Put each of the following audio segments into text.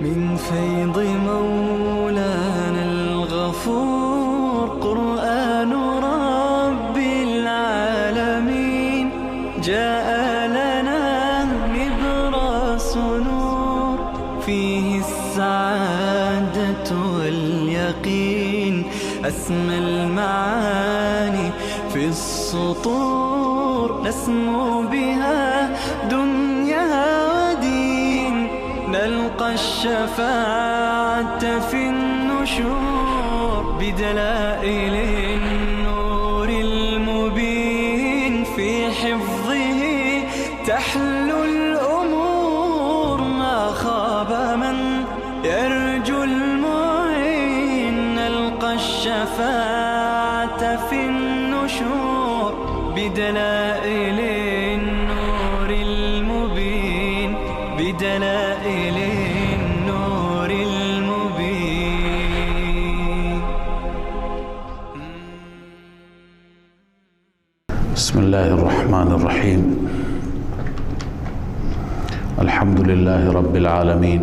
من فيض مولانا الغفور. قرآن رب العالمين جاء لنا نبراس نور، فيه السعادة واليقين، أسمى المعاني في السطور، نسمو بها دنيا ودين، نلقى الشفاعة في النشور، بدلائل النور المبين، في حفظه تحلو الأمور، ما خاب من يرجو المعين، نلقى الشفاعة في النشور، بدلائل النور المبين، بدلائل النور المبين. بسم الله الرحمن الرحيم. الحمد لله رب العالمين،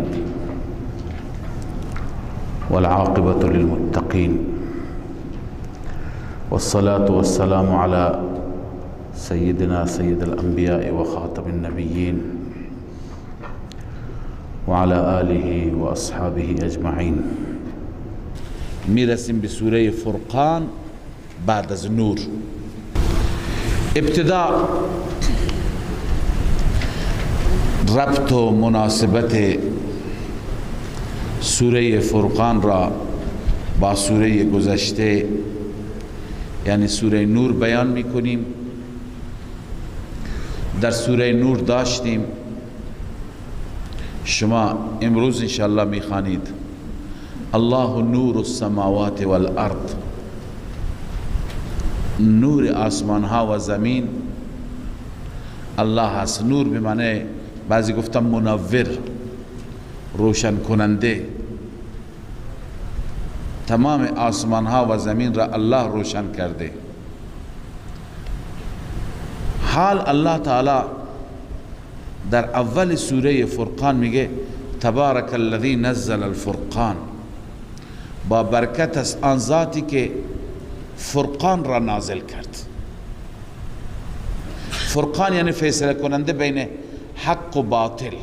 والعاقبة للمتقين، والصلاة والسلام على سيدنا سيد الأنبياء وخاتم النبيين وعلى آله وأصحابه أجمعين. میرسیم به سوره فرقان بعد از نور. ابتدا ربط و مناسبت سوره فرقان را با سوره گذشته یعنی سوره نور بیان میکنیم. در سوره نور داشتیم، شما امروز انشاءالله میخوانید الله نور السماوات والارض، نور آسمان ها و زمین الله هست. نور به معنی بعضی گفتم منور، روشن کننده. تمام آسمان ها و زمین را الله روشن کرده. حال الله تعالی در اول سوره فرقان میگه تبارک الذی نزل الفرقان، با برکت است آن ذاتی که فرقان را نازل کرد. فرقان یعنی فیصله کننده بین حق و باطل.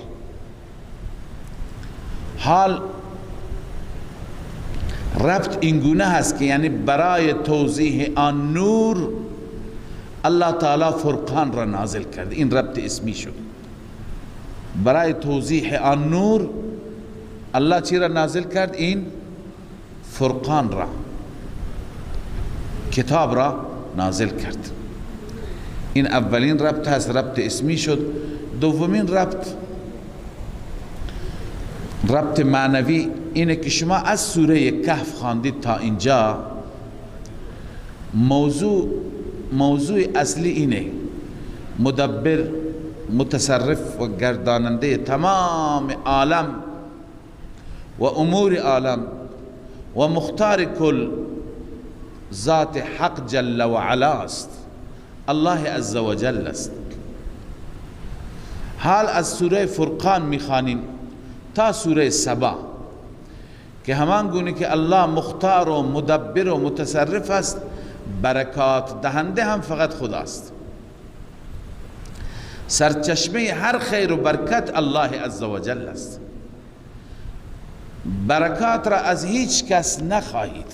حال ربط اینگونه هست که یعنی برای توضیح آن نور الله تعالی فرقان را نازل کرد. این ربط اسمی شد. برای توضیح آن نور الله چی را نازل کرد؟ این فرقان را، کتاب را نازل کرد. این اولین ربط هست، ربط اسمی شد. دومین ربط، ربط معنوی، اینه که شما از سوره کهف خواندید تا اینجا، موضوع اصلی اینه مدبر، متصرف و گرداننده تمام عالم و امور عالم و مختار کل ذات حق جل و علا است، الله عز و جل است. حال از سوره فرقان میخوانیم تا سوره سبا که همان گونه که الله مختار و مدبر و متصرف است، برکات دهنده هم فقط خداست. سرچشمه هر خیر و برکت الله عز و جل است. برکات را از هیچ کس نخواهید،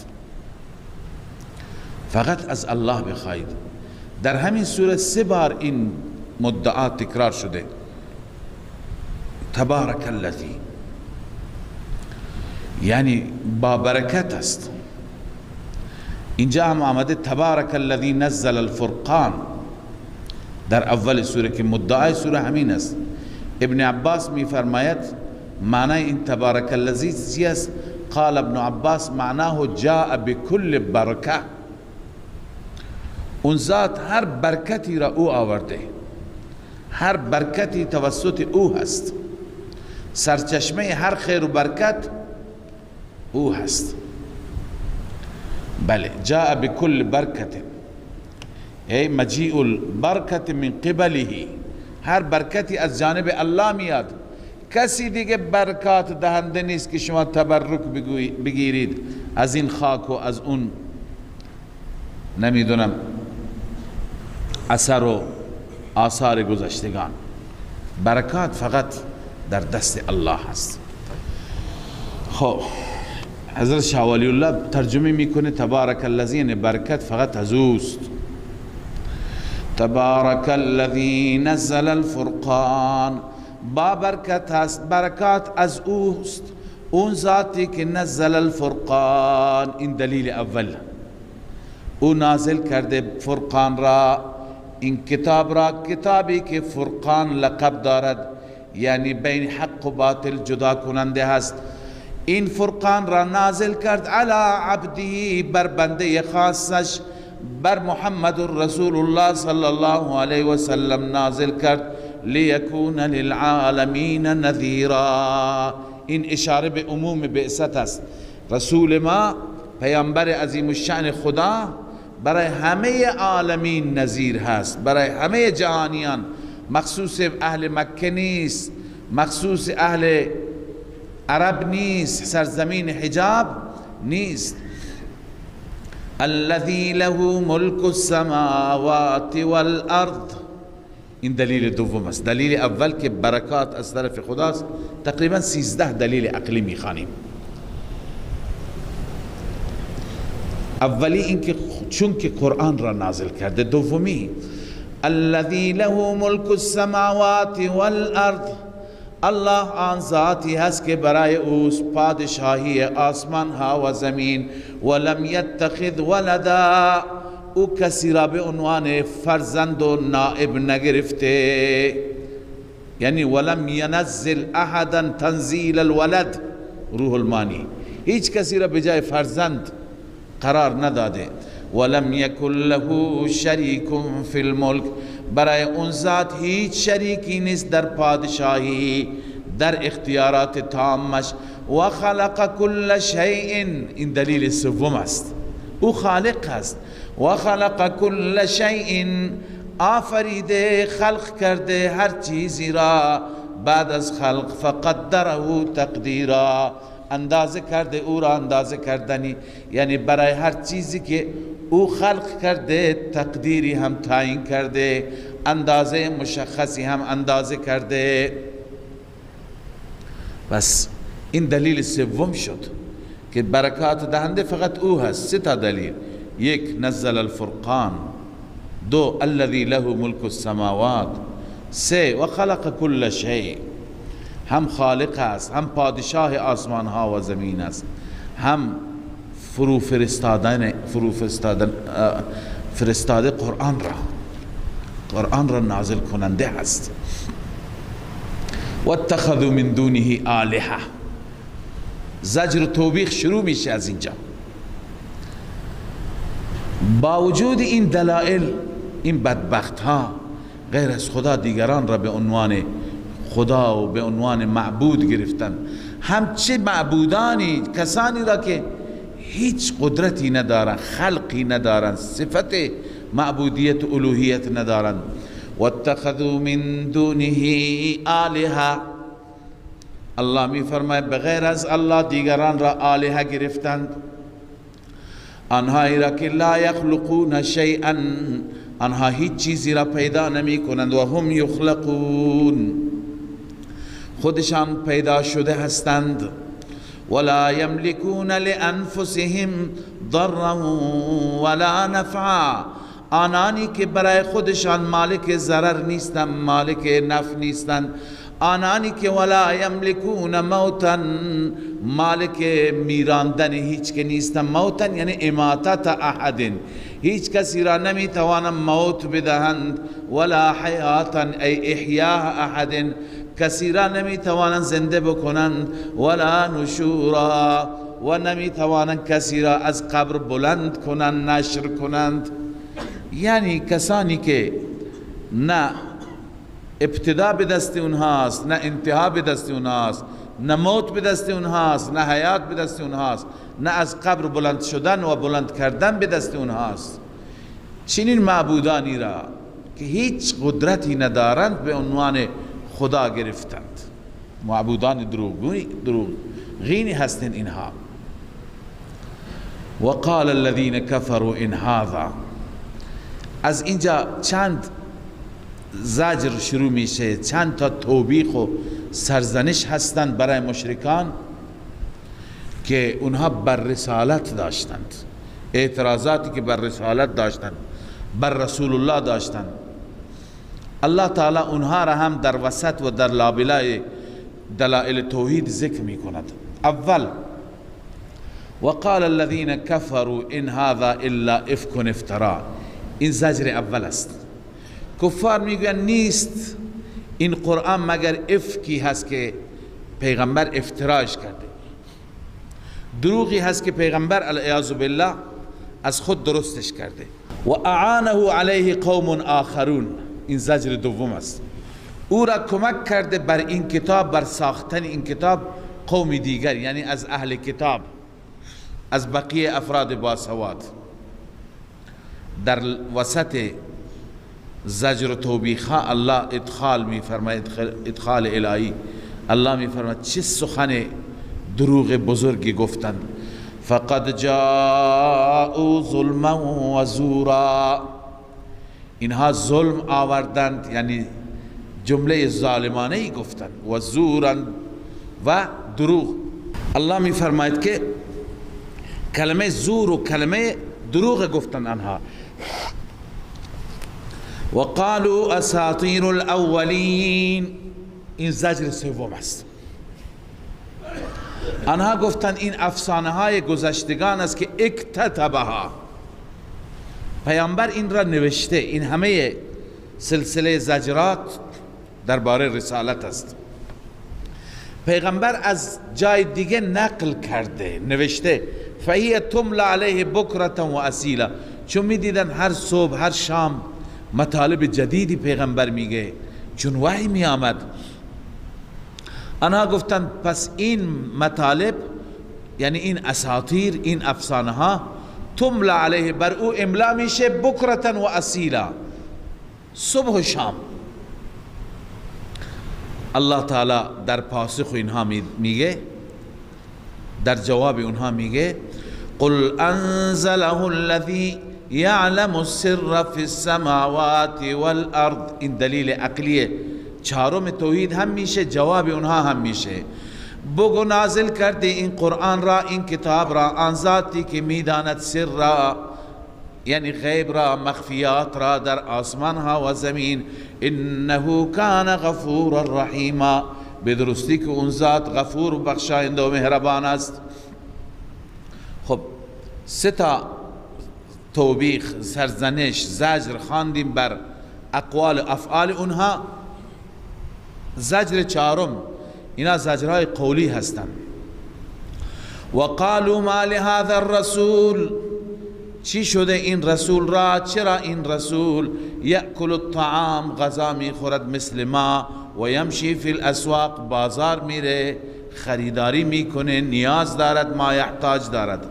فقط از الله بخواهید. در همین سوره 3 بار این مدعا تکرار شده. تبارک الذی، یعنی با برکت است. اینجا هم آمده تبارک الذی نزل الفرقان در اول سوره که مدعای سوره همین است. ابن عباس می فرماید معنی این تبارک الذی چی است؟ قال ابن عباس معناه جاء بكل برکه، اون ذات هر برکتی را او آورده، هر برکتی توسط او هست، سرچشمه هر خیر و برکت او هست. بله، جاء بكل برکت، ای مجیء البرکت من قبله، هر برکتی از جانب الله میاد. کسی دیگه برکات دهنده نیست که شما تبرک بگیرید از این خاک و از اون نمیدونم اثر و آثار گذشتگان. برکات فقط در دست الله هست. خب حضرت شاه ولی الله ترجمه میکنه تبارک الذی، یعنی برکت فقط از اوست. تبارک الذی نزل الفرقان، با برکت هست، برکات از اوست، اون ذاتی که نزل الفرقان. این دلیل اول، او نازل کرده فرقان را، این کتاب را، کتابی که فرقان لقب دارد، یعنی بین حق و باطل جدا کننده هست. این فرقان را نازل کرد علی عبده، بر بنده خاصش، بر محمد رسول الله صلی الله علیه و سلم نازل کرد. لیکون للعالمین نذیرا، این اشاره به عموم بعثت است. رسول ما پیامبر عظیم الشأن خدا برای همه عالمین نذیر هست، برای همه جهانیان، مخصوص اهل مکه نیست، مخصوص اهل عرب نیست، سرزمین حجاب نیست. الذي له ملك السماوات والارض، این دلیل دوم است. دلیل اول که برکات از طرف خداست، تقریبا 13 دلیل عقلی میخوانیم. اولی اینکه چون که قرآن را نازل کرده. دومی الذي له ملك السماوات والارض، الله آن ذاتی هست که برای اوست پادشاهی آسمان ها و زمین. ولم یتخذ ولدا، او کسی را به عنوان فرزند و نائب نگرفته، یعنی ولم ینزل احدا تنزیل الولد، روح المانی، هیچ کسی را به جای فرزند قرار نداده. ولم یکن له شریک فی الملک، برای اون ذات هیچ شریکی نیست در پادشاهی، در اختیارات تامش. و خلق کل شیء، این دلیل سوم است، او خالق است. و خلق کل شیء، آفریده، خلق کرده هر چیزی را بعد از خلق، فقدره تقدیرا، اندازه کرده او را اندازه کردنی، یعنی برای هر چیزی که او خلق کرده تقدیری هم تعیین کرده، اندازه مشخصی هم اندازه کرده. بس این دلیل سوم شد که برکات دهنده فقط او هست. سه تا دلیل: یک، نزل الفرقان، دو، الذي له ملك السماوات، سه، و خلق كل شیء. هم خالق است، هم پادشاه آسمان ها و زمین است، هم فرو فرستاده قرآن را، قرآن را نازل کننده است. واتخذوا من دونه آلهة، زجر و توبیخ شروع میشه از اینجا. با وجود این دلائل، این بدبخت ها غیر از خدا دیگران را به عنوان خدا و به عنوان معبود گرفتن. هم چه معبودانی، کسانی را که هیچ قدرتی ندارن، خلقی ندارن، صفت معبودیت و الوهیت ندارن. واتخذوا من دونه آلهة، الله می فرماید بغیر از الله دیگران را آلهه گرفتند، آنهایی را که لا یخلقون شیئا، آنها هیچ چیزی را پیدا نمی کنند، و هم یخلقون، خودشان پیدا شده هستند. ولا یملکون لانفسهم ضرا ولا نفعا، آنانی که برای خودشان مالک ضرر نیستند، مالک نفع نیستند، آنانی که ولا یملکون موتا، مالک میراندن هیچ که نیستند. موتا یعنی اماتت احد، هیچ کسی را نمیتوانند موت بدهند. ولا حیاتا ای احیاء احد، کسی را نمیتوانند زنده بکنند. ولا نشورا، و نمیتوانند کسی را از قبر بلند کنند، نشر کنند. یعنی کسانی که نه ابتدا به دست اونهاست، نه انتها به دست اونهاست، نه موت به دست اونهاست، نه حیات به دست اونهاست، نه از قبر بلند شدن و بلند کردن به دست اونهاست، چنین معبودانی را که هیچ قدرتی ندارند به عنوان خدا گرفتند. معبودان دروغینی هستند اینها. وقال الذين كفروا ان هذا. از اینجا چند زجر شروع میشه، چند تا توبیخ و سرزنش هستند برای مشرکان که اونها بر رسالت داشتند، اعتراضاتی که بر رسالت داشتند، بر رسول الله داشتند. الله تعالی اونها را هم در وسط و در لابلای دلائل توحید ذکر می کند. اول وقال الذين كفروا ان هذا الا افك افترا. این زجر اول است. کفار میگویند نیست این قرآن مگر افکی هست که پیغمبر افتراش کرده، دروغی هست که پیغمبر العیاذ بالله از خود درستش کرده. و اعانه علیه قوم آخرون. این زجر دوم است. او را کمک کرده بر این کتاب، بر ساختن این کتاب قوم دیگر، یعنی از اهل کتاب، از بقیه افراد باسواد. در وسط زجر و توبیخ الله ادخال می فرماید، ادخال الهی. الله می فرماید چه سخن دروغ بزرگی گفتند. فقد جاءوا ظلما و زورا. اینها ظلم آوردند، یعنی جمله ظالمانه ای گفتند، و زورا و دروغ. الله می فرماید که کلمه زور و کلمه دروغ گفتند آنها. وقالوا اساطیر الاولین. این زجر سوم است. آنها گفتند این افسانه های گذشتگان است که اکتتبها، پیامبر این را نوشته. این همه سلسله زجرات درباره رسالت است. پیغمبر از جای دیگه نقل کرده، نوشته. فهی تملا علیه بکرة و اصیلا. چون میدیدن هر صبح هر شام مطالب جدیدی پیغمبر میگه، چون وحی می آمد. آنها گفتند پس این مطالب، یعنی این اساطیر، این افسانه ها، تملا علیه، بر او املا میشه، بکرة و اصیلا، صبح و شام. الله تعالی در پاسخ اینها میگه، در جواب اونها میگه قل انزله الذی یعلم السر فی السماوات والارض. این دلیل عقلیه چهارم توحید هم میشه، جواب اونها هم میشه. بگو نازل کرده این قرآن را، این کتاب را، آن ذاتی که میداند سر را، یعنی غیب را، مخفیات را در آسمان ها و زمین. انه کان غفورا رحیما. به درستی که اون ذات غفور و بخشاینده و مهربان است. خب سه تا توبیخ، سرزنش، زجر خواندیم بر اقوال و افعال اونها. زجر چهارم، اینا زجرهای قولی هستند. وقالوا ما لهذا الرسول. چی شده این رسول را؟ چرا این رسول یأکل الطعام، غذا میخورد مثل ما، و یمشی فی الاسواق، بازار میره، خریداری میکنه، نیاز دارد، ما یحتاج دارد.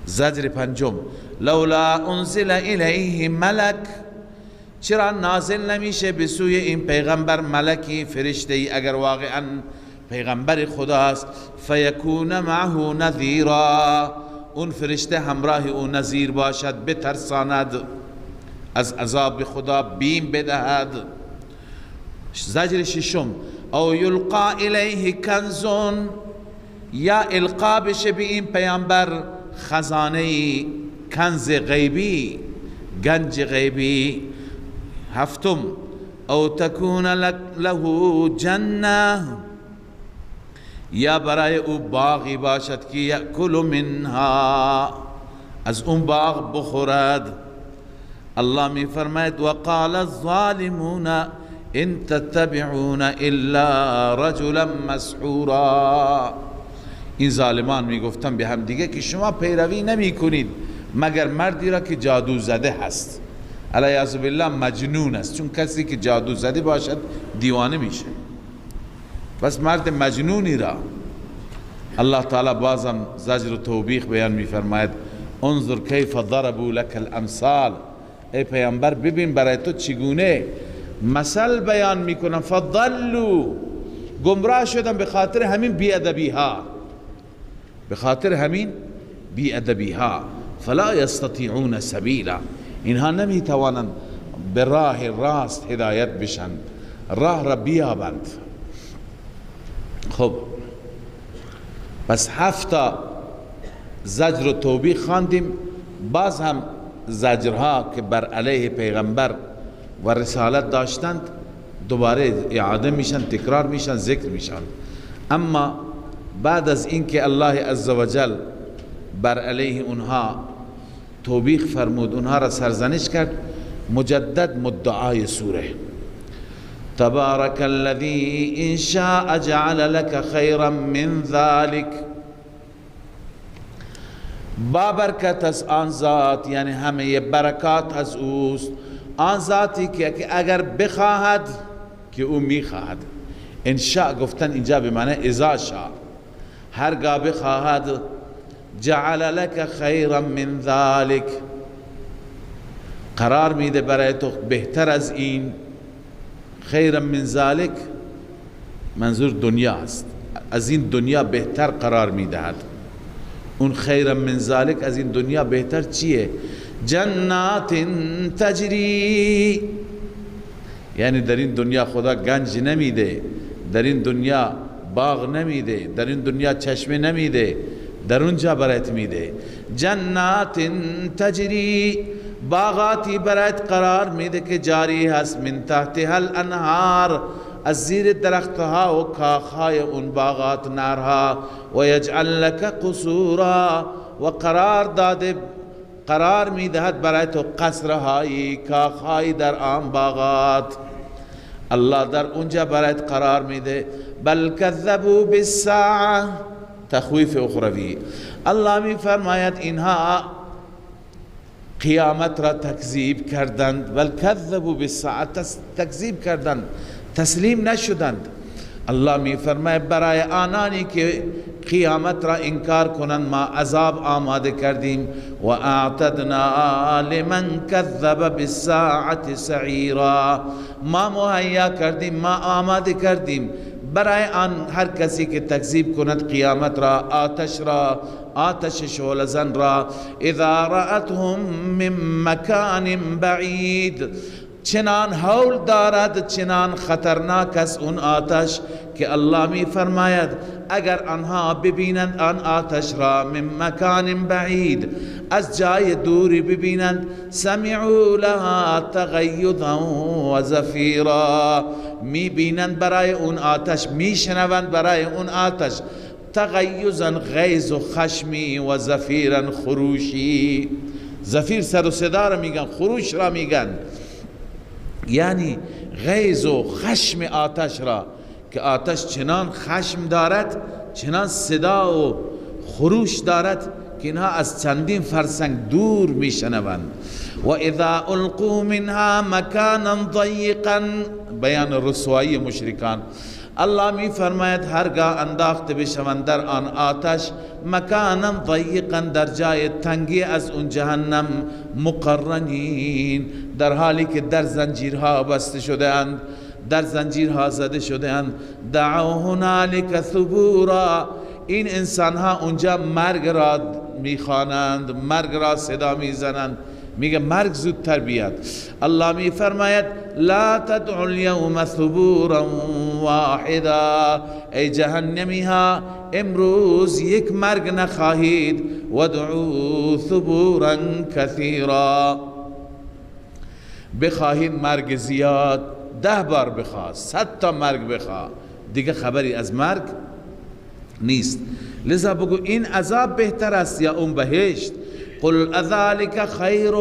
زجر پنجم، لولا انزل الیه ملک. چرا نازل نمیشه به سوی این پیغمبر ملکی، فرشته ای، اگر واقعا پیغمبر خداست؟ فیکون معه نذیرا. اون فرشته همراه او نذیر باشد، بترساند، از عذاب خدا بیم بدهد. زجر ششم، او یلقا الیه کنز، یا القا بشه به این پیامبر خزانه، کنز غیبی، گنج غیبی. هفتم، او تکون له جنه، یا برای او باغی باشد که یأکل منها، از اون باغ بخورد. الله می فرماید وقال الظالمون ان تتبعون الا رجلا مسحورا. این ظالمان می گفتن به هم دیگه که شما پیروی نمی کنید مگر مردی را که جادو زده هست، علیه بالله مجنون است، چون کسی که جادو زده باشد دیوانه میشه. بس مرد مجنونی را الله تعالی بازم زجر و توبیخ بیان میفرماید انظر کیف ضربوا لك الامثال. ای پیامبر ببین برای تو چگونه مثل بیان میکنن. فضلوا، گمراه شدن به خاطر همین بیادبی ها، به خاطر همین بیادبی ها. فلا یستطیعون سبیلا، اینها نمیتوانند به راه راست هدایت بشند، راه را بیابند. خب پس 7 زجر و توبیخ خواندیم. باز هم زجرها که بر علیه پیغمبر و رسالت داشتند دوباره اعاده میشن، تکرار میشن، ذکر میشن. اما بعد از اینکه الله عزوجل بر علیه اونها توبیخ فرمود، اونها را سرزنش کرد، مجدد مدعای سوره تبارک الذی ان شاء جعل لك خیرا من ذلك. با برکت از آن ذات، یعنی همه برکات از اوست، آن ذاتی که اگر بخواهد که او میخواهد. انشاء گفتن اینجا به معنی اذا شاء، هرگاه بخواهد، جعل لك خیرا من ذلك، قرار میده برای تو بهتر از این. خیرا من ذلك منظور دنیا است، از این دنیا بهتر قرار میدهد. اون خیرا من ذلك از این دنیا بهتر چیه؟ جنات تجری، یعنی در این دنیا خدا گنج نمیده، در این دنیا باغ نمیده، در این دنیا چشمه نمیده، در اونجا برایت میده. جنات تجری، باغاتی برایت قرار میده که جاری هست، من تحتها الانهار، از زیر درختها و کاخهای اون باغات نارها. و یجعل لک قصورا، و قرار داده، قرار میدهد برای تو قصرهایی، کاخهایی در آن باغات. الله در اونجا برایت قرار میده. بل کذبوا بالساعه، تخویف اخروی. الله می فرماید اینها قیامت را تکذیب کردند، بل کذبوا بالساعه، تکذیب کردند، تسلیم نشدند. الله می فرماید برای آنانی که قیامت را انکار کنند ما عذاب آماده کردیم. و اعتدنا لمن کذب بالساعة سعیرا، ما مهیا کردیم، ما آماده کردیم برای آن هر کسی که تکذیب کند قیامت را، آتش را، آتش شعله زن را. اذا رأتهم من مکان بعید، چنان هول دارد، چنان خطرناک است اون آتش که الله می فرماید اگر آنها ببینند آن آتش را، من مکان بعید، از جای دوری ببینند، سمعوا لها تغیظا و زفیرا، می بینند برای اون آتش، می شنوند برای اون آتش، تغیظا غیظ و خشمی، و زفیرا خروشی. زفیر سر و صدا را میگن، خروش را میگن، یعنی غیظ و خشم آتش را، که آتش چنان خشم دارد، چنان صدا و خروش دارد که اینها از چندین فرسنگ دور میشنوند. و اذا القوا منها مکانا ضیقا، بیان رسوایی مشرکان. الله می فرماید هرگاه انداخته بشوند در آن آتش، مکانا ضیقا، در جای تنگی از اون جهنم، مقرنین، در حالی که در زنجیرها بسته شده اند، در زنجیرها زده شده اند. دعوا هنالک ثبورا، این انسانها اونجا مرگ را میخوانند، مرگ را صدا میزنند، میگه مرگ زودتر بیاد. الله می فرماید لا تدعوا اليوم ثبورا واحدا، ای جهنمی ها امروز یک مرگ نخواهید، ودعوا ثبورا کثیرا، بخواهید مرگ زیاد، 10 بار بخواه، 100 تا مرگ بخواه، دیگه خبری از مرگ نیست. لذا بگو این عذاب بهتر است یا اون بهشت؟ قل اذلک خیر،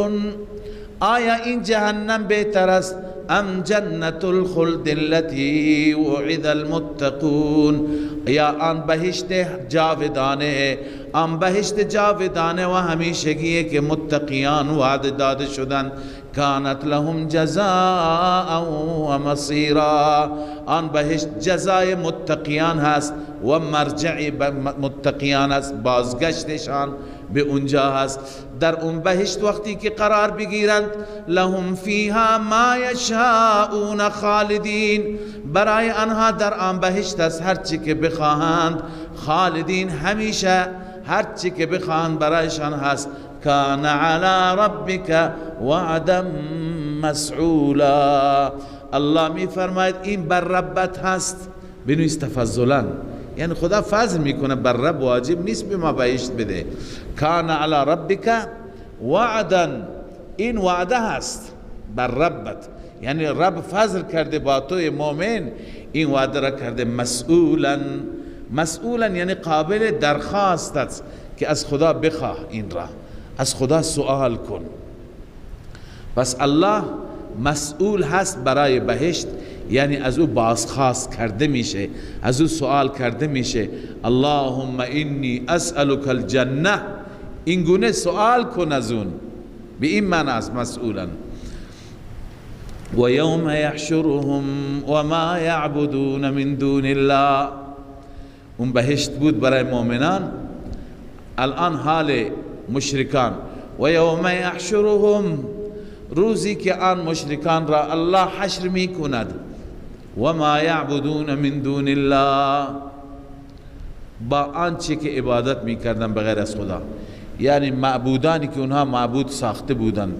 آیا این جهنم بهتر است، ام جنت الخلد التي وعد المتقون، یا آن بهشت جاودانه، آن بهشت جاودانه و همیشگیه که متقیان وعده داده شدند. کانت لهم جزاء و مصیرا، آن بهشت جزای متقیان هست و مرجع متقیان است، بازگشتشان به اونجا هست. در اون بهشت وقتی که قرار بگیرند، لهم فیها ما یشاءون خالدین، برای آنها در آن بهشت است هر چی که بخواهند، خالدین همیشه هر چی که بخواهند برایشان هست. کان علی ربک وعدا مسعولا، الله می فرماید این بر ربت هست. بنویس تفضلا، یعنی خدا فضل میکنه بر رب، واجب نیست به ما بهشت بده. کان علی ربک وعدا، این وعده هست بر ربت، یعنی رب فضل کرده با توی مؤمن، این وعده را کرده مسئولا. مسئولا یعنی قابل درخواست است که از خدا بخواه، این را از خدا سوال کن. پس الله مسئول هست برای بهشت، یعنی از او بازخواست کرده میشه، از او سوال کرده میشه. اللهم انی اسألک الجنه، این گونه سوال کن از اون، به این معنی است مسئولا. و یوم یحشرهم و ما یعبدون من دون الله، اون بهشت بود برای مؤمنان، الان حال مشرکان. و یوم یحشرهم، روزی که آن مشرکان را الله حشر می کند. و ما یعبدون من دون الله، با آنچه که عبادت می کردن بغیر از خدا، یعنی معبودانی که اونها معبود ساخته بودند،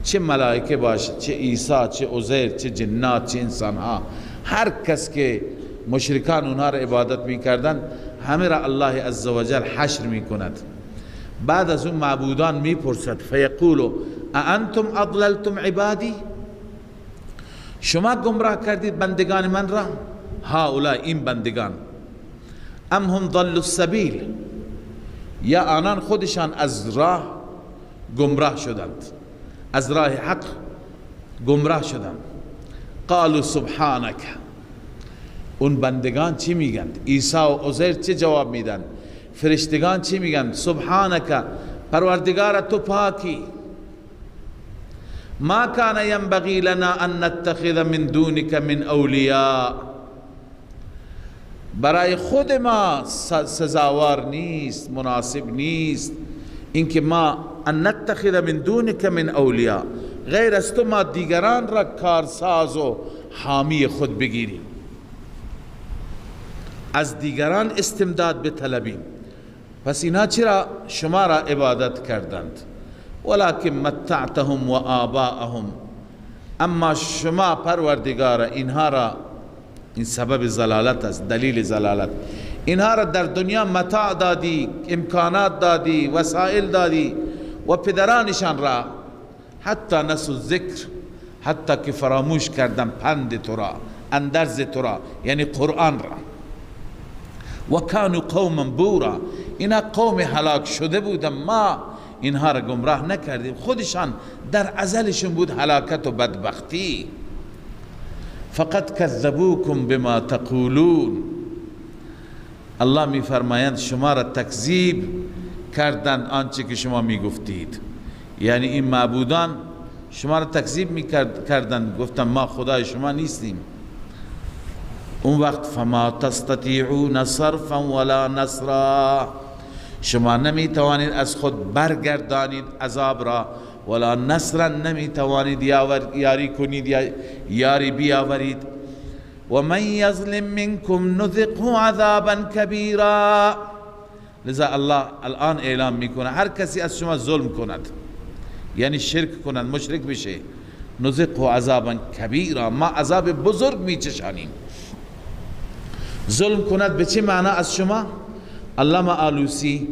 چه ملائکه باشه، چه عیسی، چه عزیر، چه جنات، چه انسانها، هر کس که مشرکان اونها را عبادت می کردن، همه را الله عزوجل حشر می کند. بعد از اون معبودان می پرسد، فیقولو اانتم اضللتم عبادی، شما گمراه کردید بندگان من را، هؤلاء این بندگان، ام هم ضلوا السبیل، یا آنان خودشان از راه گمراه شدند، از راه حق گمراه شدند. قالوا سبحانک، اون بندگان چی میگن؟ عیسی و عزیر چه جواب میدن؟ فرشتگان چی میگن؟ سبحانک، پروردگار تو پاکی، ما کان ینبغی لنا ان نتخذ من دونک من اولیاء، برای خود ما سزاوار نیست، مناسب نیست اینکه ما ان نتخذ من دونک من اولیاء، غیر از تو ما دیگران را کارساز و حامی خود بگیریم، از دیگران استمداد بطلبیم. پس اینها چرا شما را عبادت کردند؟ ولكن متعتهم و آباءهم، اما شما پروردگار اینها را، این سبب زلالت است، دلیل زلالت، اینها را در دنیا متاع دادی، امکانات دادی، وسائل دادی و پدرانشان را، حتی نسوا الذکر، حتی که فراموش کردن پند تو را، اندرز تو را، یعنی قرآن را. و کانوا قوما بورا، اینا قوم هلاک شده بودن، ما اینها را گمراه نکردیم، خودشان در ازلشون بود هلاکت و بدبختی. فقط کذبوکم بما تقولون، الله می فرمایند شما را تکذیب کردند آنچه که شما می گفتید، یعنی این معبودان شما را تکذیب می کردند، گفتند ما خدای شما نیستیم. اون وقت فما تستطیعون صرفا ولا نصرا، شما نمی توانید از خود برگردانید عذاب را، ولا نصرا نمی توانید یاری کنید یا یاری بیاورید. و من یظلم منکم نذقه عذابا کبیرا، لذا الله الان اعلام میکنه هر کسی از شما ظلم کند، یعنی شرک کند، مشرک بشه، نذقه عذابا کبیرا، ما عذاب بزرگ میچشانیم. ظلم کند به چه معنا از شما؟ علامه آلوسی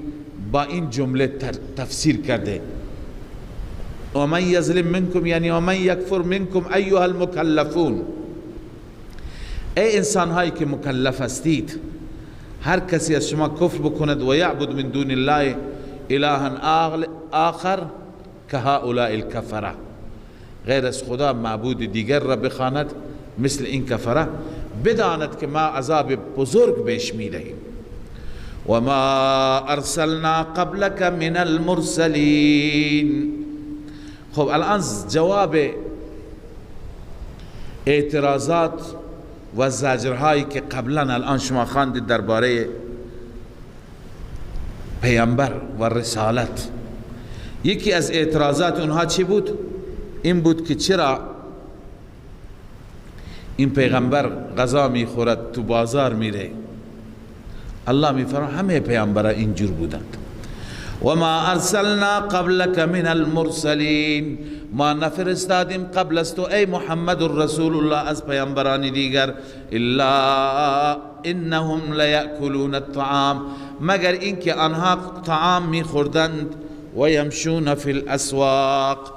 با این جمله تفسیر کرده، و من یظلم منکم یعنی و من یکفر منکم ایها المکلفون، ای انسان هایی که مکلف هستید، هر کسی از شما کفر بکند و یعبد من دون الله الها آخر که هؤلاء الکفره، غیر از خدا معبود دیگر را بخواند مثل این کفره، بداند که ما عذاب بزرگ بهش میدهیم. و ما ارسلنا قبلك من المرسلین. خب الان جواب اعتراضات و زجرهایی که قبلا الان شما خواندید درباره پیامبر و رسالت. یکی از اعتراضات اونها چی بود؟ این بود که چرا این پیغمبر غذا میخورد، تو بازار میره. الله میفرماید همه پیامبران اینجور بودند. و ما ارسلنا قبلك من المرسلین، ما نفرستادیم قبل از تو ای محمد رسول الله از پیامبران دیگر، الا انهم لیأکلون الطعام، مگر اینکه آنها طعام میخوردند، و یمشون فی الاسواق،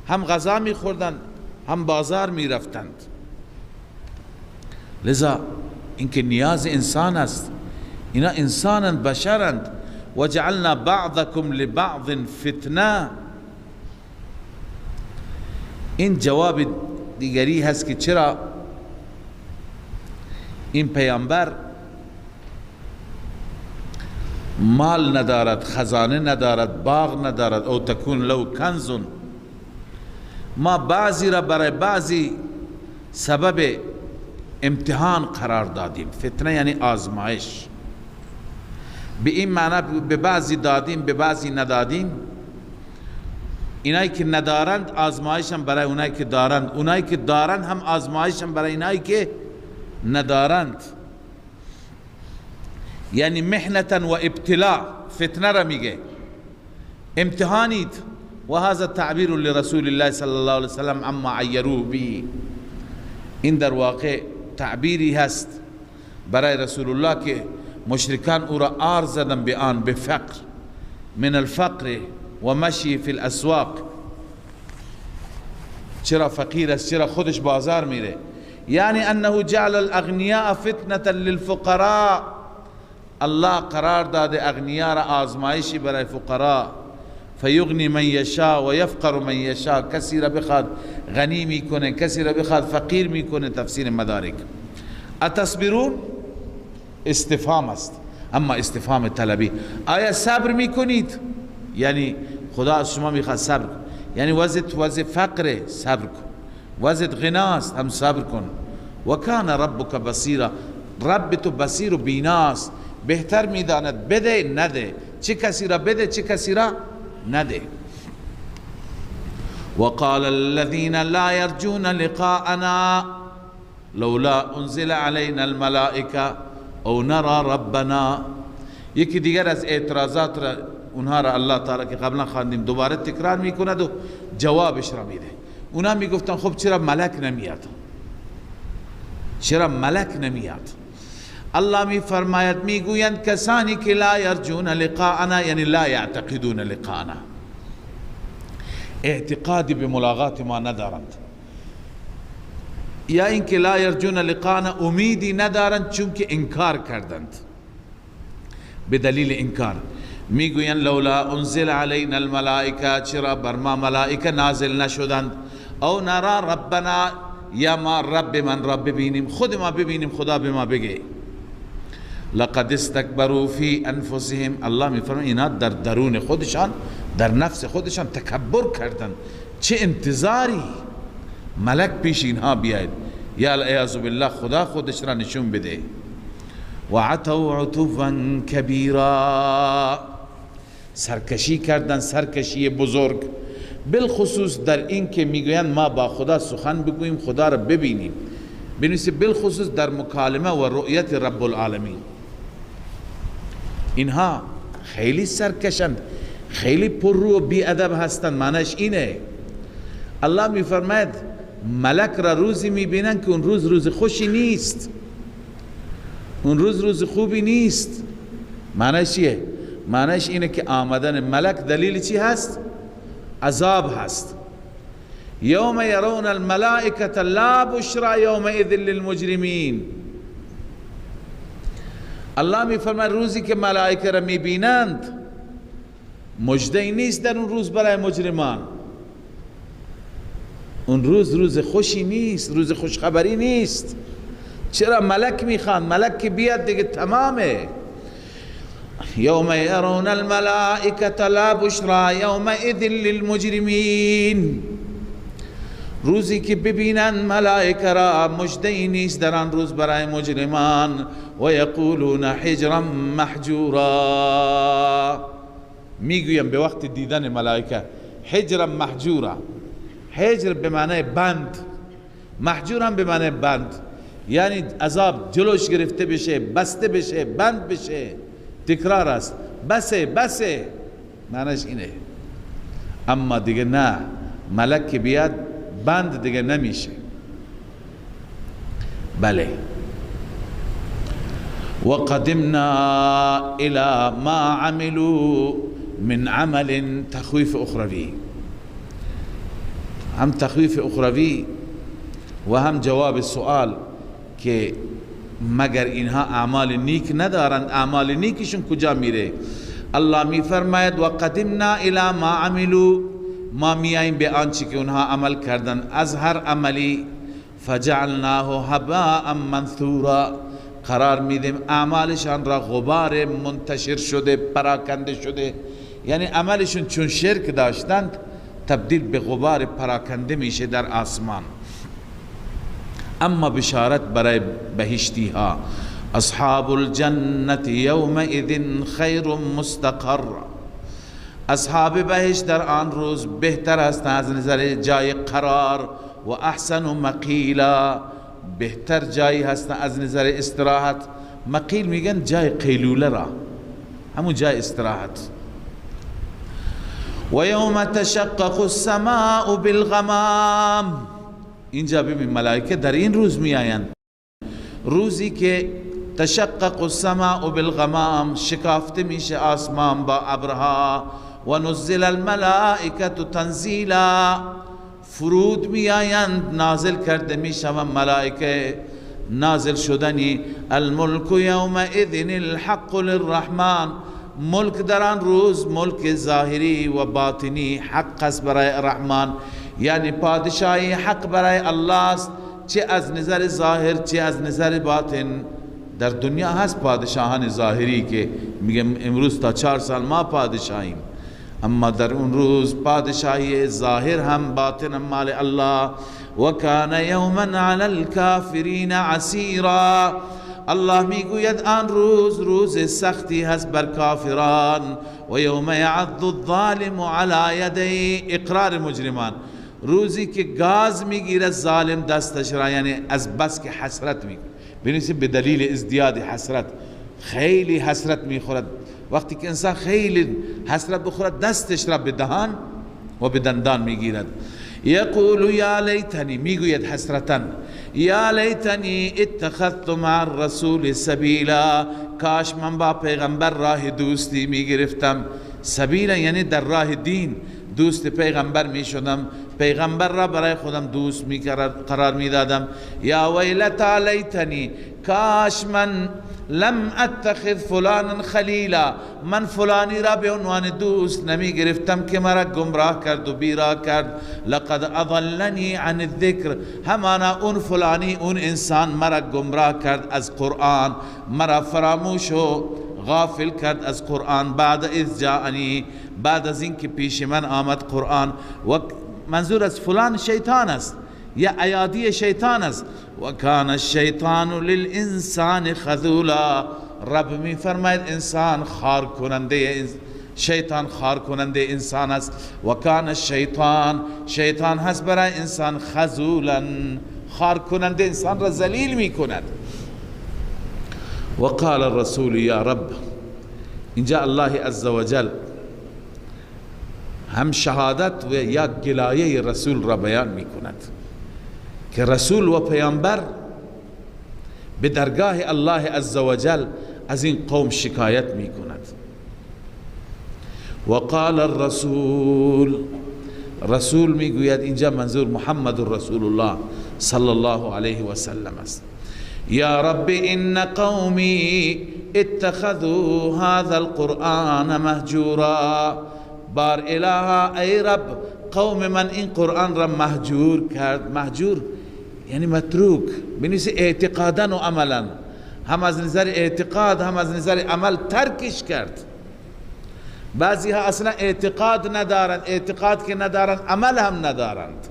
هم غذا میخوردند هم بازار میرفتند. لذا اینکه نیاز انسان است، اینا انسانند، بشرند. وجعلنا بعضكم لبعض فتنه. این جواب دیگری هست که چرا این پیامبر مال ندارد، خزانه ندارد، باغ ندارد، او تکون لو کنز. ما بعضی را برای بعضی سبب امتحان قرار دادیم. فتنه یعنی آزمایش. به این معنی به بعضی دادیم، به بعضی ندادیم. اینایی که ندارند آزمایش هم برای اونایی که دارند، اونایی که دارند هم آزمایش هم برای اینایی که ندارند. یعنی محنتا و ابتلا، فتنه را میگه، امتحانید. و هذا تعبیر لرسول الله صلی الله علیه وسلم عما عیروه به. این در واقع تعبیری هست برای رسول الله که مشرکان او را آر زدن به آن، به فقر، من الفقر و مشی فی الاسواق. چرا فقیر است؟ چرا خودش بازار میره؟ یعنی انه جعل الاغنیاء فتنة للفقراء. الله قرار داده اغنیا را آزمایشی برای فقراء. فیغنی من یشاء و یفقر من یشاء. کسی را بخواد غنی میکنه، کسی را بخواد فقیر میکنه. تفسیر مدارک. اتصبرون استفهام است، اما استفهام طلبی. آیا صبر میکنید؟ یعنی خدا از شما میخواد صبر کن. یعنی وضع فقر صبر کن، وضع غناست هم صبر کن. و کان ربک بصیرا، رب تو بصیر و بیناست، بهتر میداند بده نده، چه کسی را بده چه کسی را نده. وقال الذين لا يرجون لقاءنا لولا انزل علينا الملائكه او نرى ربنا. یکی دیگر از اعتراضات را اونها را الله تعالی که قبلا خواندیم دوباره تکرار میکند و جوابش را میده. اونا میگفتن خب چرا ملک نمیاد؟ چرا ملک نمیاد؟ الله میفرماید میگویند کسانی که لا یرجون لقاءنا، یعنی لا یعتقدون لقاءنا، اعتقادی به ملاقات ما ندارند، یا اینکه لا یرجون لقاءنا امیدی ندارند چون که انکار کردند، به دلیل انکار میگویند لولا انزل علینا الملائکه، چرا بر ما ملائکه نازل نشدند، او نرا ربنا، یا ما رب من را ببینیم، خود ما ببینیم، خدا به ما بگه. لقد استکبروا فی انفسهم، الله میفرماید اینا در درون خودشان، در نفس خودشان تکبر کردند. چه انتظاری ملک پیش اینها بیاید، یا العیاذ بالله خدا خودش را نشون بده. و عتوا عتوا کبیرا، سرکشی کردن، سرکشی بزرگ، بالخصوص در این که میگویند ما با خدا سخن بگوییم، خدا را ببینیم. بنویسید بالخصوص در مکالمه و رؤیت رب العالمین. اینها خیلی سرکشند، خیلی پررو و بی ادب هستند. معنیش اینه الله میفرماید ملک را روزی میبینن که اون روز روز خوشی نیست، اون روز روز خوبی نیست. معنیش چیه؟ معنیش اینه که آمدن ملک دلیل چی هست؟ عذاب هست. یوم یرون الملائکة لا بشرى یومئذ للمجرمین. الله میفرماید روزی که ملائکه را میبینند مژده نیست در اون روز برای مجرمان. اون روز روز خوشی نیست، روز خوشخبری نیست. چرا ملک میخوان؟ ملک که بیاد دیگه تمامه. یوم یرون الملائکة لا بشرى یومئذ للمجرمین. روزی که ببینند ملائکه را مژده نیست در آن روز برای مجرمان. و یقولون حجرا محجورا، میگویم به وقت دیدن ملائکه حجرا محجورا. حجر به معنی بند، محجور هم به معنی بند، یعنی عذاب جلوش گرفته بشه، بسته بشه، بند بشه. تکرار است، بسه بسه، معنیش اینه. اما دیگه نه، ملک که بیاد بند دیگه نمیشه. بله، وقدمنا الى ما عملوا من عمل، تخویف اخروی، هم تخویف اخروی و هم جواب سوال که مگر اینها اعمال نیک ندارند؟ اعمال نیکشون کجا میره؟ الله میفرماید وقدمنا الى ما عملوا، ما میاییم به آنچه که اونها عمل کردن از هر عملی، فجعلناه هباء منثورا، قرار میدیم اعمالشان را غبار منتشر شده، پراکنده شده. یعنی عملشون چون شرک داشتند تبدیل به غبار پراکنده میشه در آسمان. اما بشارت برای بهشتی ها، اصحاب الجنة یومئذ خیر مستقر، اصحاب بهشت در آن روز بهتر هستند از نظر جای قرار، و احسن مقیلا، بهتر جایی هستند از نظر استراحت. مقیل میگن جای قیلوله را، همون جای استراحت. و یوم تشقق السماء بالغمام، اینجا ببین ملائکه در این روز میآیند، روزی که تشقق السماء بالغمام، شکافته میشه آسمان با ابرها، و نزل الملائکه تنزیلا، فرود میآیند، نازل کرده میشوند ملائکه، نازل شدنی. الملک یومئذ الحق للرحمن، ملک در آن روز ملک ظاهری و باطنی حق است برای رحمان، یعنی پادشاهی حق برای الله است، چه از نظر ظاهر چه از نظر باطن. در دنیا هست پادشاهان ظاهری که میگم امروز تا 4 سال ما پادشاهیم، اما در اون روز پادشاهی ظاهر هم باطن هم مال الله. و کان یوما علی الکافرین عسیرا، الله میگوید آن روز روز سختی هست بر کافران. و یوم یعض الظالم علی یدیه، اقرار مجرمان، روزی که گاز میگیره ظالم دستش را، یعنی از بس که حسرت میگیره. بنویسیم به دلیل ازدیاد حسرت، خیلی حسرت میخورد. وقتی که انسان خیلی حسرت بخورد دستش را به دهان و به دندان میگیرد. یقول یا لیتنی، میگوید حسرتا، یا لیتنی اتخذت مع الرسول سبیلا، کاش من با پیغمبر راه دوستی میگرفتم. سبیلا یعنی در راه دین دوست پیغمبر میشدم، پیغمبر را برای خودم دوست می قرار میدادم. یا ویلتا لیتنی، کاش من لم اتخذ فلانا خلیلا، من فلانی را به عنوان دوست نمی گرفتم که مرا گمراه کرد و بیرا کرد. لقد اضلنی عن الذکر، همانا اون فلانی اون انسان مرا گمراه کرد از قرآن، مرا فراموش و غافل کرد از قرآن. بعد اذ جاءنی، بعد از اینکه پیش من آمد قرآن. و منظور از فلان شیطان است یا ایادی شیطان است. و کان الشیطان للانسان خذولا، رب می فرماید انسان خار کننده، شیطان خار کننده انسان است. و کان الشیطان، شیطان هست برای انسان خذولا، خار کننده، انسان را ذلیل می کند. وقال الرسول یا رب، اینجا الله عزوجل هم شهادت و یا گلایه رسول را بیان می کند که رسول و پیامبر به درگاه الله عزوجل از این قوم شکایت می کند. وقال الرسول، رسول می گوید، اینجا منظور محمد رسول الله صلی الله علیه و سلم است. یا رب ان قومی اتخذوا هذا القرآن مهجورا، بار الها ای رب، قوم من این قرآن را مهجور کرد. مهجور یعنی متروک، بنویسی اعتقادا و عملا، هم از نظر اعتقاد هم از نظر عمل ترکش کرد. بعضی ها اصلا اعتقاد ندارند، اعتقاد که ندارند عمل هم ندارند.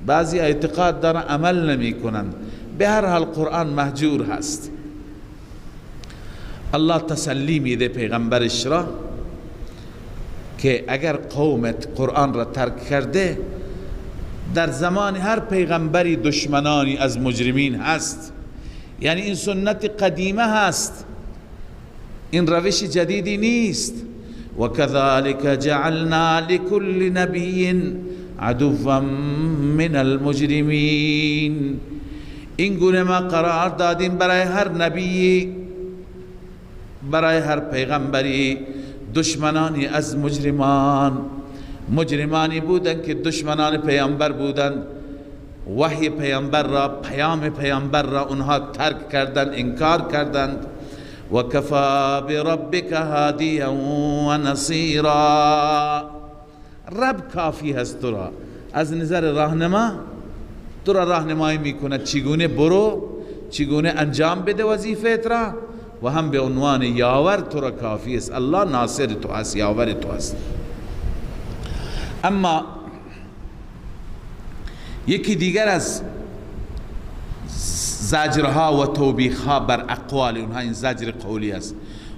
بعضی اعتقاد دارن عمل نمی کنند. به هر حال قرآن مهجور هست. الله تسلی میده پیغمبرش را که اگر قومت قرآن را ترک کرده، در زمان هر پیغمبری دشمنانی از مجرمین هست. یعنی این سنت قدیمه هست، این روش جدیدی نیست. و كذلك جعلنا لكل نبی عدوا من المجرمین. این گونه ما قرار دادیم برای هر نبی، برای هر پیغمبری دشمنانی از مجرمان. مجرمانی بودند که دشمنان پیامبر بودند، وحی پیامبر را، پیام پیامبر را اونها ترک کردند، انکار کردند. و کفا بربک هادیا و نصیرا. رب کافی هست تو را از نظر راهنما، تو را راهنمایی میکند چگونه برو، چگونه انجام بده وظیفه را، و هم به عنوان یاور تو را کافی است. الله ناصر تو است، یاور تو است. اما یکی دیگر از زجرها و توبیخها بر اقوال اونها، این زجر قولی است.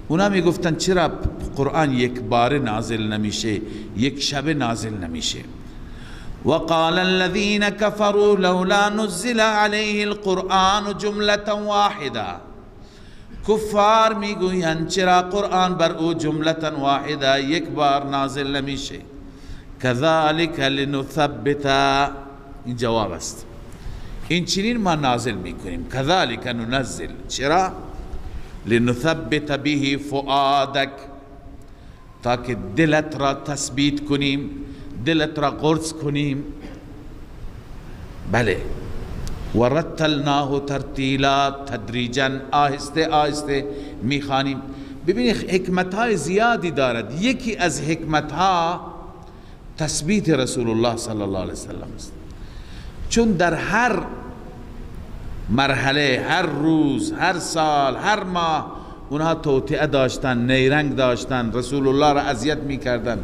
اونها میگفتن چرا قرآن یک بار نازل نمیشه، یک شب نازل نمیشه. وقال الذين كفروا لولا نزل عليه القرآن جملة واحدة. کفار میگویند چرا قرآن بر او جملة واحدة، یک بار نازل نمیشه. كذلك لنثبت، این جواب است، این چنین ما نازل میکنیم. كذلك ننزل، چرا؟ لنثبت به فؤادک، تاکه دلت را تثبیت کنیم، دلت را قرص کنیم. بله، ورتلناه ترتیلا، تدریجا، آهسته آهسته میخوانیم. ببینید حکمت های زیادی دارد. یکی از حکمت ها تثبیت رسول الله صلی الله علیه وسلم است، چون در هر مرحله، هر روز، هر سال، هر ماه اونها توطئه داشتن، نیرنگ داشتن، رسول الله را اذیت میکردن.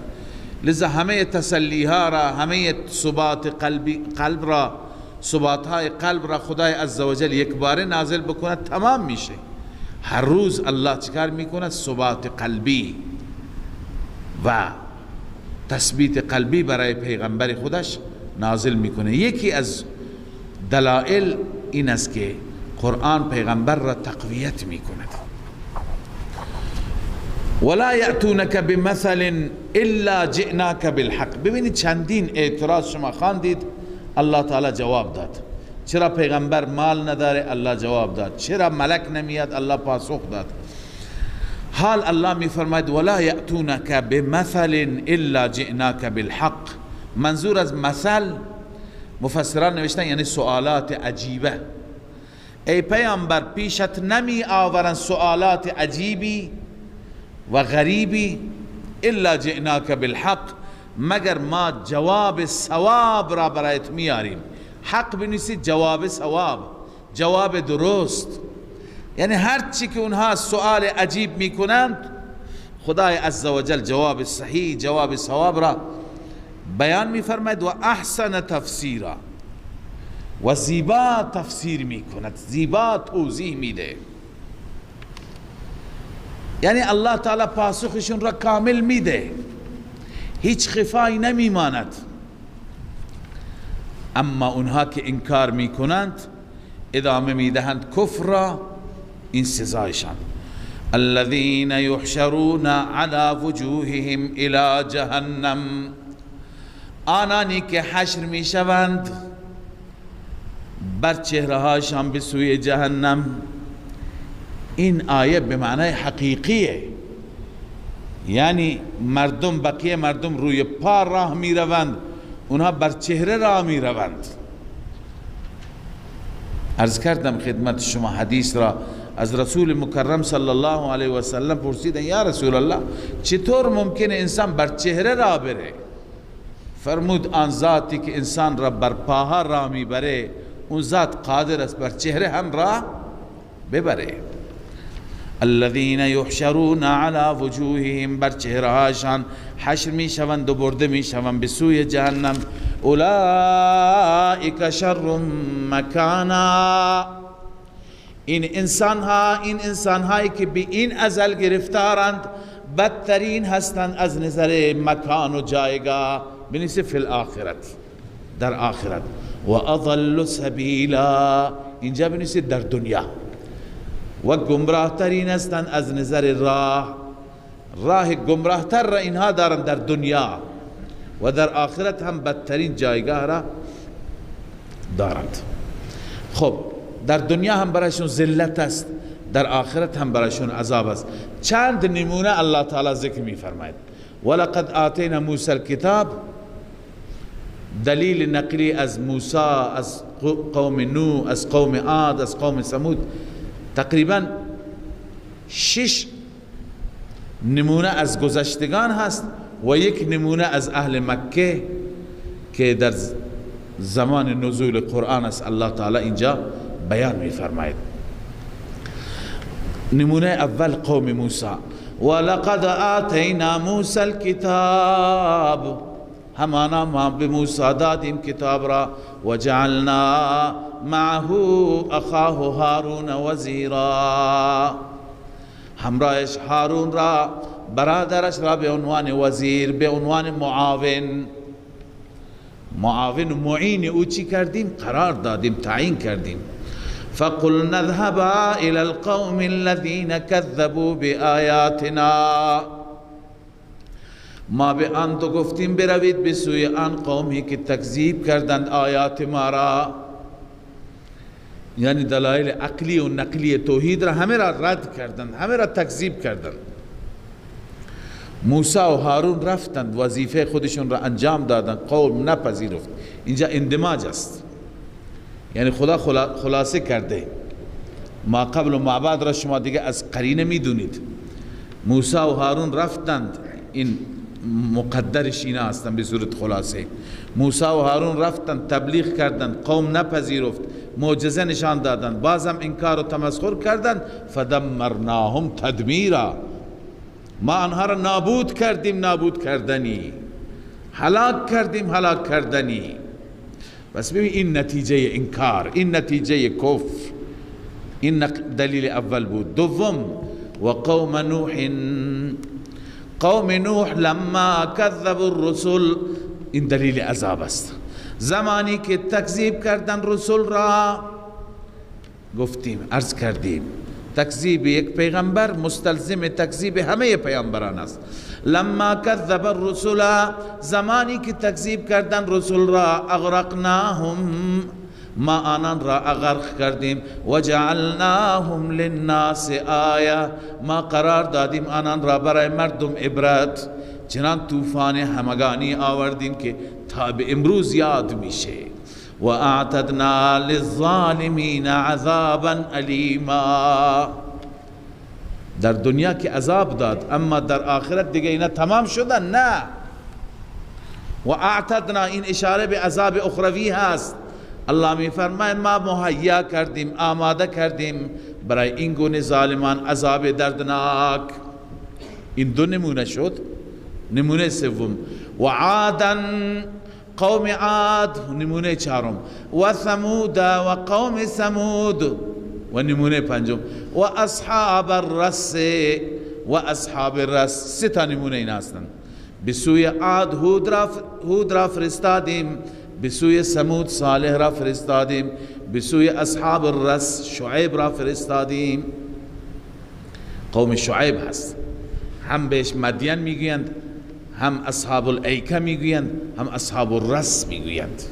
لذا همه تسلی ها را، همه ثبات قلب را، ثبات های قلب را خدای عزوجل یک باره نازل بکند تمام میشه. هر روز الله چکار میکند؟ ثبات قلبی و تثبیت قلبی برای پیغمبر خودش نازل میکنه. یکی از دلائل این است که قرآن پیغمبر را تقویت میکند. ولا یأتونک بمثل الا جئناک بالحق. ببینید چندین اعتراض شما خواندید، الله تعالی جواب داد. چرا پیغمبر مال نداره؟ الله جواب داد. چرا ملک نمیاد؟ الله پاسخ داد. حال الله میفرماید ولا یأتونک بمثل الا جئناک بالحق. منظور از مثل مفسران نوشتن یعنی سوالات عجیبه. ای پیامبر پیشت نمی آورن سوالات عجیبی و غریبی الا جئناک بالحق، مگر ما جواب ثواب را برایت میاریم. حق بنویسید جواب ثواب، جواب درست. یعنی هر چی که اونها سوال عجیب میکنند، خدای عزوجل جواب صحیح، جواب ثواب را بیان میفرماید. و احسن تفسیرا، و زیبا تفسیر میکند، زیبا توضیح میده. یعنی الله تعالی پاسخشون را کامل میده، هیچ خفایی نمیماند. اما اونها که انکار میکنند، ادامه میدهند کفر را، این سزایشان. الذين يحشرون على وجوههم الى جهنم، آنانی که حشر میشوند بر چهره‌هایشان به سوی جهنم. این آیه به معنای حقیقیه، یعنی مردم، بقیه مردم روی پا راه میروند، اونها بر چهره راه میروند. عرض کردم خدمت شما حدیث را از رسول مکرم صلی الله علیه و سلم پرسیدن یا رسول الله چطور ممکنه انسان بر چهره راه بره؟ فرمود آن ذاتی که انسان را بر پاها راه میبره، اون ذات قادر است بر چهره هم راه ببره. الذين يحشرون على وجوههم، بر چهرهاشان حشر می شوند و برده می شوند به سوی جهنم. اولئک شر مکانا، این انسان ها، این انسان هایی که به این ازل گرفتارند بدترین هستند از نظر مکان و جایگاه. بنیسه فی الاخرت، در آخرت. و اضل سبیلا، اینجا بنیسه در دنیا، و گمراه ترین هستند از نظر راه، راه گمراه تر را اینها دارند در دنیا و در آخرت هم بدترین جایگاه را دارند. خب در دنیا هم برایشون ذلت است، در آخرت هم برایشون عذاب است. چند نمونه الله تعالی ذکر می فرماید. ولقد آتینا موسی الکتاب، دلیل نقلی از موسی، از قوم نوح، از قوم عاد، از قوم ثمود، تقریبا 6 نمونه از گذشتگان هست و یک نمونه از اهل مکه که در زمان نزول قرآن است. الله تعالی اینجا بیان می فرماید. نمونه اول قوم موسی، ولقد آتینا موسی الکتاب، همانا ما به موسی دادیم کتاب را، وجعلنا معه اخاه هارون وزیرا، همراهش هارون را، برادرش را به عنوان وزیر، به عنوان معاون، معاون و معین او چی کردیم؟ قرار دادیم، تعیین کردیم. فقلنا اذهبا الى القوم الذين كذبوا بآیاتنا، ما به آن دو گفتیم بروید به سوی آن قومی که تکذیب کردند آیات ما را، یعنی دلایل عقلی و نقلی توحید را همه را رد کردند، همه را تکذیب کردند. موسی و هارون رفتند، وظیفه خودشون را انجام دادند، قوم نپذیرفت. اینجا اندماج است، یعنی خدا خلاصه کرده ما قبل و ما بعد را شما دیگه از قرینه میدونید. موسی و هارون رفتند، این مقدرش اینا هستند به صورت خلاصه. موسی و هارون رفتند، تبلیغ کردند، قوم نپذیرفت، معجزه نشان دادند، بازم انکار و تمسخر کردند. فدمرناهم تدمیرا، ما آنها را نابود کردیم، نابود کردنی، هلاک کردیم، هلاک کردنی. بس ببین این نتیجه انکار، این نتیجه کفر، این دلیل اول بود. دوم، و قوم نوح، قوم نوح لما کذبوا الرسل، این دلیل عذاب است. زمانی که تکذیب کردن رسول را، گفتیم، عرض کردیم، تکذیب یک پیغمبر مستلزم تکذیب همه پیغمبران است. لما کذب الرسل، زمانی که تکذیب کردن رسول را، اغرقناهم، ما آنان را غرق کردیم، وجعلناهم للناس آیه، ما قرار دادیم آنان را برای مردم عبرت. چنان طوفان همگانی آوردیم که تا به امروز یاد میشه. و اعتدنا للظالمین عذابا الیما، در دنیا که عذاب داد، اما در آخرت دیگه اینا تمام شدن نه. و اعتدنا، این اشاره به عذاب اخروی هست. الله می فرماید ما مهیا کردیم، آماده کردیم برای این گونه ظالمان عذاب دردناک. این دو نمونه شد. نمونه سوم، و عادا، قوم عاد، نمونه چهارم، و ثمود و قوم ثمود، و نمونه پنجم، و اصحاب الرس، و اصحاب الرس. سه تا نمونه این هستند. به سوی عاد هود را فرستادیم، به سوی ثمود صالح را فرستادیم، به سوی اصحاب الرس شعیب را فرستادیم. قوم شعیب هست، هم بهش مدین میگویند، هم اصحاب الایکه میگویند، هم اصحاب الرس میگویند.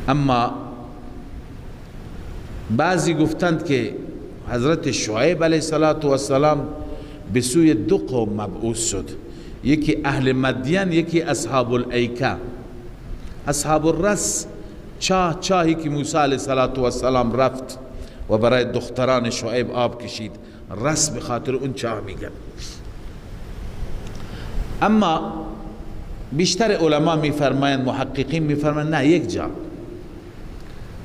اما بعضی گفتند که حضرت شعیب علیه السلام به سوی دو قوم مبعوث شد، یکی اهل مدین، یکی اصحاب الایکه. اصحاب الرس چاهی که موسی علیه السلام رفت و برای دختران شعیب آب کشید، رس به خاطر اون چاه میگن. اما بیشتر علما میفرمایند، محققین میفرمایند نه، یک جا.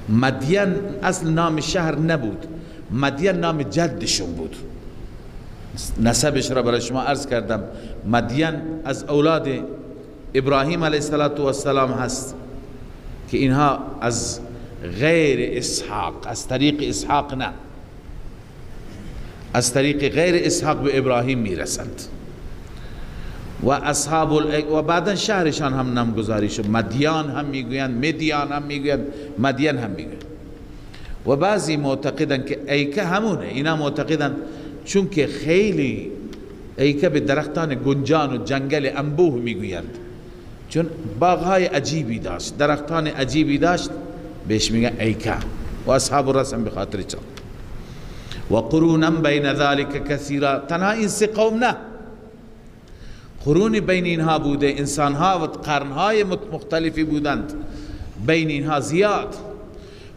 مدین اصل نام شهر نبود، مدین نام جدشون بود، نسبش را برای شما عرض کردم. مدین از اولاد ابراهیم علیه السلام هست که اینها از غیر اسحاق، از طریق اسحاق نه، از طریق غیر اسحاق به ابراهیم میرسند. و اصحاب و بعدا شهرشان هم نامگذاری شد، مدیان هم میگویند، مدیان هم میگویند، مدین هم میگویند. و بعضی معتقدند که ایکه همونه، اینا معتقدند چون که خیلی ایکه به درختان گنجان و جنگل انبوه میگویند، چون باغهای عجیبی داشت، درختان عجیبی داشت، بهش میگن ایکه. و اصحاب الرس هم به خاطر چون و قرونا بین ذلك کثیرا. تنها این سه قوم نه، قرون بین اینها بوده، انسانها و قرنهای مختلفی بودند بین اینها زیاد.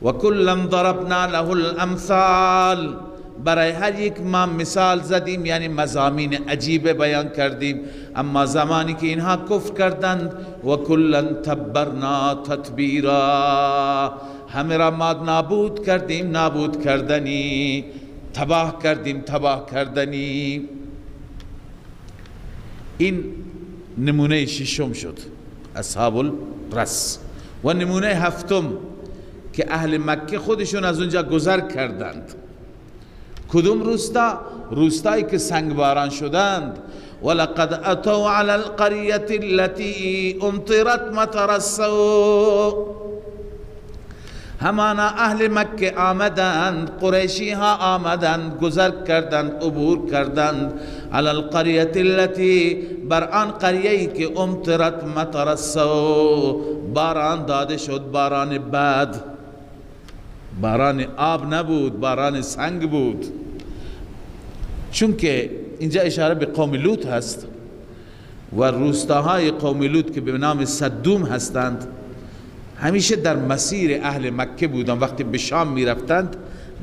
و کلا ضربنا له الامثال، برای هر یک ما مثال زدیم، یعنی مضامین عجیب بیان کردیم. اما زمانی که اینها کفر کردند، و کلا تبرنا تتبیرا، همه را ما نابود کردیم، نابود کردنی، تباه کردیم، تباه کردنی. این نمونه ششم شد اصحاب الرس. و نمونه هفتم که اهل مکه خودشون از اونجا گذر کردند. کدوم روستا؟ روستایی که سنگباران شدند. ولقد اتوا علی القریة التي امطرت مطر السوء، همانا اهل مکه آمدند، قریشی ها آمدند، گذر کردند، عبور کردند. علی القریة التي، بر آن قریه‌ای که امطرت مطر السوء، باران داده شد، باران بد، باران آب نبود، باران سنگ بود. چون که اینجا اشاره به قوم لوط هست و روستاهای قوم لوط که به نام صدوم هستند، همیشه در مسیر اهل مکه بودند. وقتی به شام می رفتند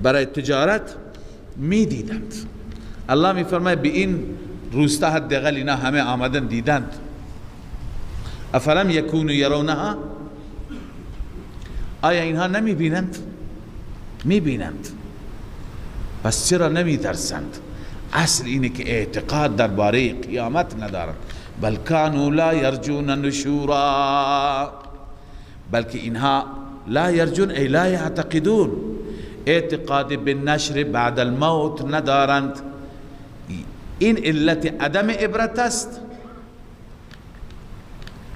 برای تجارت می دیدند. الله می فرماید به این روستا حداقل اینا همه آمدن دیدند. افلم یکونوا یرونها، آیا اینها نمی بینند؟ می بینند. پس چرا نمی ترسند؟ اصل اینه که اعتقاد درباره قیامت ندارند. بل کانوا لا یرجون نشورا، بلکه اینها لا یرجون ای لا یعتقدون، اعتقاد بالنشر بعد الموت ندارند. این علت عدم عبرت است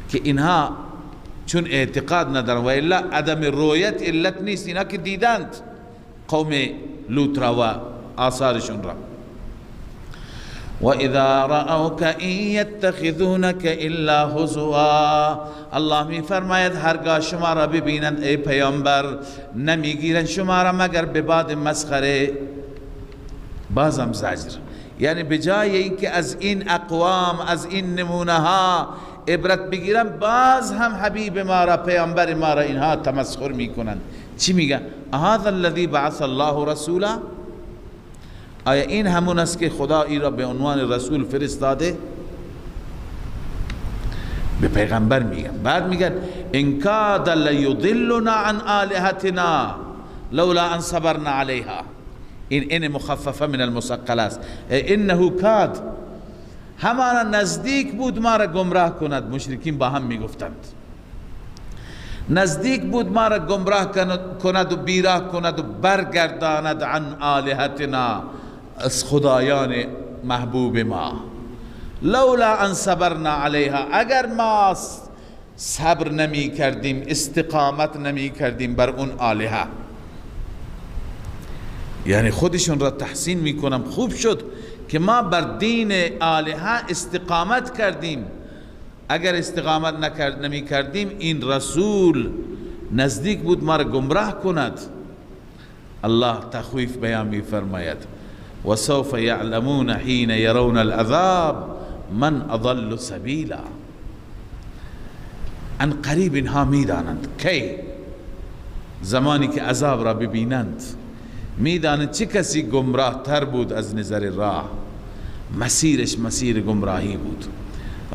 که اینها چون اعتقاد ندارند، و الا عدم رویت علت نیست. اینها که دیدند قوم لوط را و آثارشون را. وَإِذَا رَأَوْكَ إِنْ يَتَّخِذُونَكَ إِلَّا هُزُوًا، الله می فرماید هرگاه شما را ببینند ای پیامبر، نمیگیرند شما را مگر به باد مسخره. بازم زجر، یعنی بجای اینکه از این اقوام، از این نمونه ها عبرت بگیرن، باز هم حبیب ما را، پیامبر ما را اینها تمسخر میکنند. چی میگن؟ هذا الذي بعث الله رسولا، آیا این همون است که خدا ای را به عنوان رسول فرستاده؟ به پیغمبر میگن. بعد میگن ان کاد لیضلنا عن آلهتنا لولا ان صبرنا علیها. این مخففه من المثقل است. انه کاد، همانا نزدیک بود ما را گمراه کند. مشرکین با هم میگفتند نزدیک بود ما را گمراه کند و بیراه کند و برگرداند عن آلهتنا، از خدایان محبوب ما. لولا ان صبرنا علیها، اگر ما صبر نمی کردیم، استقامت نمی کردیم بر اون آلهه. یعنی خودشون را تحسین می کنم، خوب شد که ما بر دین آلهه استقامت کردیم. اگر استقامت نمی کردیم این رسول نزدیک بود ما را گمراه کند. الله تخویف بیان می فرماید و سوف یعلمون حین یرون العذاب من اضل سبیلا. عن قریب اینها میدانند، کی؟ زمانی که عذاب را ببینند میدانند چه کسی گمراه تر بود از نظر راه، مسیرش مسیر گمراهی بود.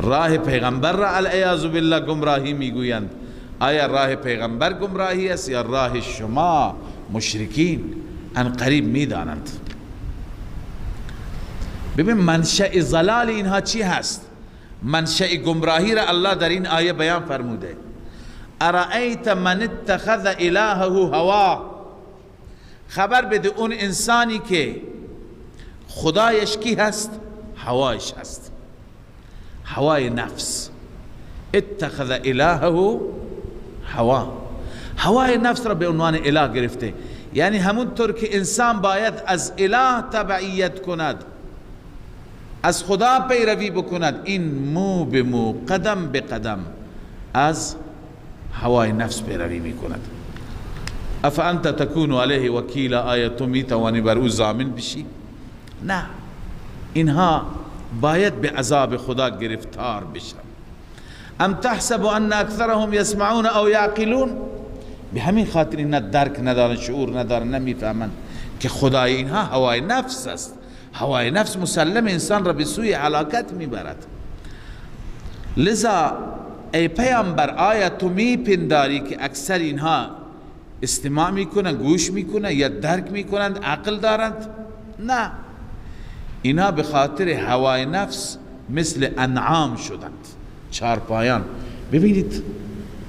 راه پیغمبر را العیاذ بالله گمراهی میگویند. آیا راه پیغمبر گمراهی است یا راه شما مشرکین؟ عن قریب میدانند. ببین منشأ ضلال اینها چی هست؟ منشأ گمراهی را الله در این آیه بیان فرموده. ارأیت من اتخذ الهه هوا، خبر بده اون انسانی که خدایش کی هست؟ هوایش هست، هوای نفس. اتخذ الهه هوا، هوای نفس را به عنوان اله گرفته. یعنی همونطور که انسان باید از اله تبعیت کند، از خدا پیروی بکند، این مو به مو، قدم به قدم از هوای نفس پیروی میکند. افانت تکون علیه وکیلا، آیا تو میتوانی بر او ضامن بشی؟ نه، اینها باید به عذاب خدا گرفتار بشن. ام تحسب ان اکثرهم یسمعون او یعقلون، به همین خاطر اینا درک ندارن، شعور ندارن، نمیفهمن که خدای اینها هوای نفس است. هوای نفس مسلم انسان را به سوی هلاکت میبرد. لذا ای پیامبر، آیا تو میپنداری که اکثر اینها استماع میکنن، گوش میکنن یا درک میکنند، عقل دارند؟ نه، اینها به خاطر هوای نفس مثل انعام شدند، چارپایان. ببینید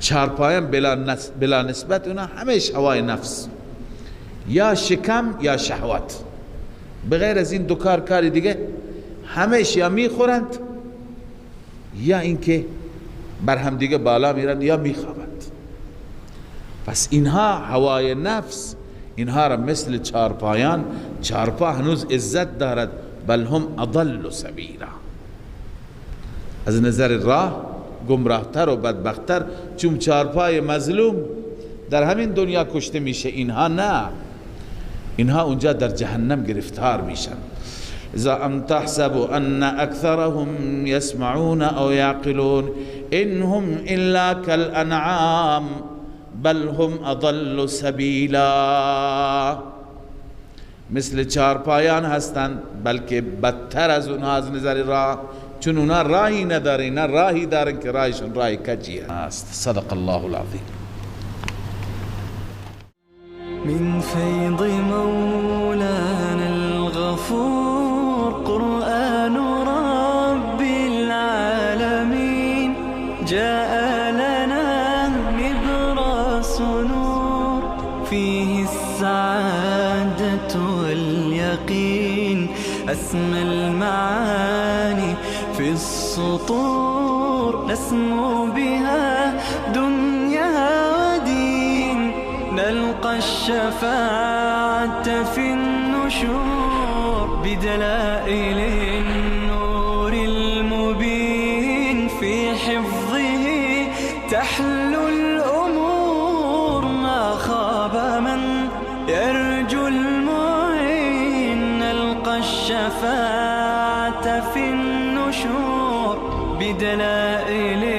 چارپایان بلا نسبت اونا همیش هوای نفس، یا شکم یا شهوت، بغیر از این دو کار کاری دیگه همیش یا میخورند یا اینکه بر هم دیگه بالا میرند یا میخوابند. پس اینها هوای نفس اینها را مثل چارپایان، چارپا هنوز عزت دارد، بل هم اضل سبیلا، از نظر راه گمراهتر و بدبختتر، چون چارپای مظلوم در همین دنیا کشته میشه، اینها نه، اینها اونجا در جهنم گرفتار میشن. اذا ام تحسب ان اکثرهم یسمعون او یعقلون ان هم الا كالانعام بل هم اضل سبیلا، مثل چارپایان هستند بلکه بدتر از اونها از نظر راه، چون اونا راهی ندارن، اینا راهی دارن که راهشون راه کجی است. صدق الله العظیم. من فیض مولانا الغفور قرآن رب العالمین جاء لنا مبراس نور فيه السعادة واليقين أسمى المعاني في السطور نسمو بها دنيا ودين نلقى الشفاعة في النشور بدلائل النور المبين في حفظه تحلو الأمور ما خاب من يرجو المعين نلقى الشفاعة في النشور بدلائل